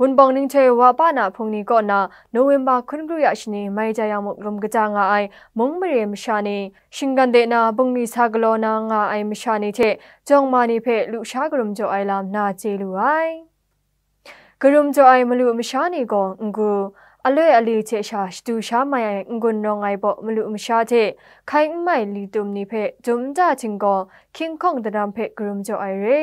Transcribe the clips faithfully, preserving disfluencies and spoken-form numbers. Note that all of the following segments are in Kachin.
Wunpawng ninghtoi wa pa na hpung ni kaw na November hkun kru ya shani mai ja yang muk lum kaja nga ai mung mare masha ni, shinggan de na bungli sa galaw na nga ai masha ni hte jawng ma ni hpe lusha karum jaw ai lam na chye lu ai. Karum jaw ai malu masha ni gaw n-gu, aloi ali hte sha shadu sha mai ai n-gun rawng ai baw malu masha hte hkai n mai li tum ni hpe dum nta htinggaw hkying hkawng daram hpe karum jaw ai re.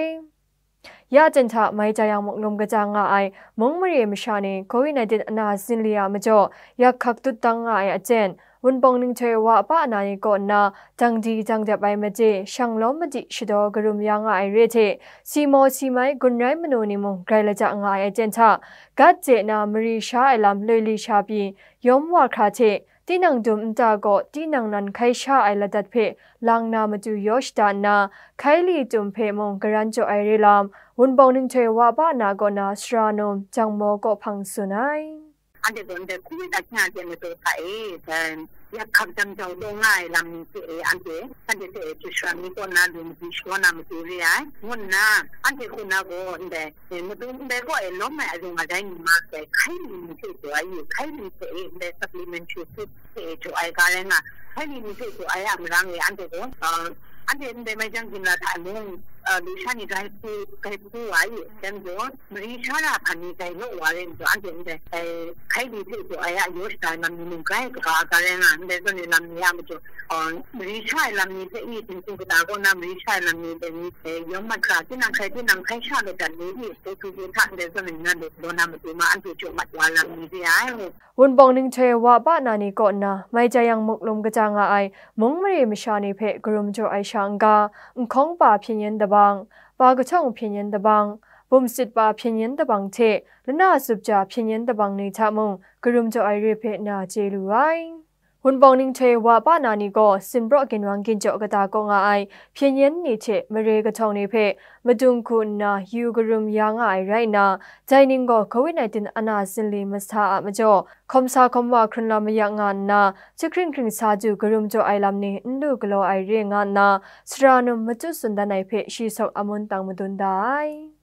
Ya jen hta mai ja yang muk lum kaja nga ai mung mare masha ni covid nineteen ana zinli a majaw yak hkak dut dang nga ai a jen, Wunpawng ninghtoi wa pa na ni kaw nna dang di dang dep ai made, shang lawm madi shadaw karum ya nga ai re hte, si maw si mai gun rai manu ni mung grai laja nga ai a jen hta, gat je na mari sha ai lam loi li sha pyi, yawm wa hkra hte, tinang dum nta gaw tinang nan hkai sha ai ladat hpe lang na matu yaw shada nna, hkai li tum hpe mung garan jaw ai re lam, Wunpawng ninghtoi wa pa na kaw na sara num jang maw kaw hpang tsun ai. Anhte gaw ndai covid ahkying a hte matu hta e, dai yak hkak jang jau taw nga ai lam ni hte e, anhte, anhte hte e, hte shara ni kaw na lu madi shawa na matu re ai, ngu nna, anhte hku na gaw ndai, e, matu ndai kaw e lawm ai azing a dai ni ma sai, hkai li ni hte jaw ai, hkai li hte e, ndai supplementary food hte e jaw ai ga rai nga, hkai li ni hte jaw ai a marang e, anhte gaw, a, anhte ndai mai jang ginla hta mung, a, lusha ni grai hpu, grai hpu wa ai, dan gaw, mari sha ra hpan ni dai law wa rai majaw, anhte ndai, eh, hkai li hte jaw ai a yaw shada ai lam ni mung grai kaga ga rai nga, ndai zawn e lam ni a majaw, eh, mari sha ai lam ni hpe i, Jinghku kata kaw na mari sha ai lam ni dai ni, eh, yawm mat hkra, tinang hkai, tinang hkai sha ladat ni i, O two B hta ndai zawn e na let law na matu ma, anhte jaw mat wa lam ni re ai. Wunpawng ninghtoi wa pa na ni kaw nna, mai ja yang muk lum kaja nga ai mung mare masha ni hpe karum jaw ai sha n-ga, nhkawng pa hpyen yen dabang, pa kahtawng hpyen yen dabang, bumsit pa hpyen yen dabang hte lana zup ja hpyen yen dabang ni hta mung karum jaw ai re hpe na chye lu ai. Wunpawng ninghtoi wa pa na ni gaw sinpraw ginwang ginjaw kata kaw nga ai hpyen yen ni hte mare kahtawng ni hpe madung hku nna yu karum ya nga ai rai nna, dai ning gaw covid nineteen ana zinli masa a majaw, hkawm sa hkawm wa hkrun la mayak nga nna, jahkring hkring sa du karum jaw ai lam ni n lu galaw ai re nga nna, sara num machyu tsun dan ai hpe shi sawk amun tang madun da ai.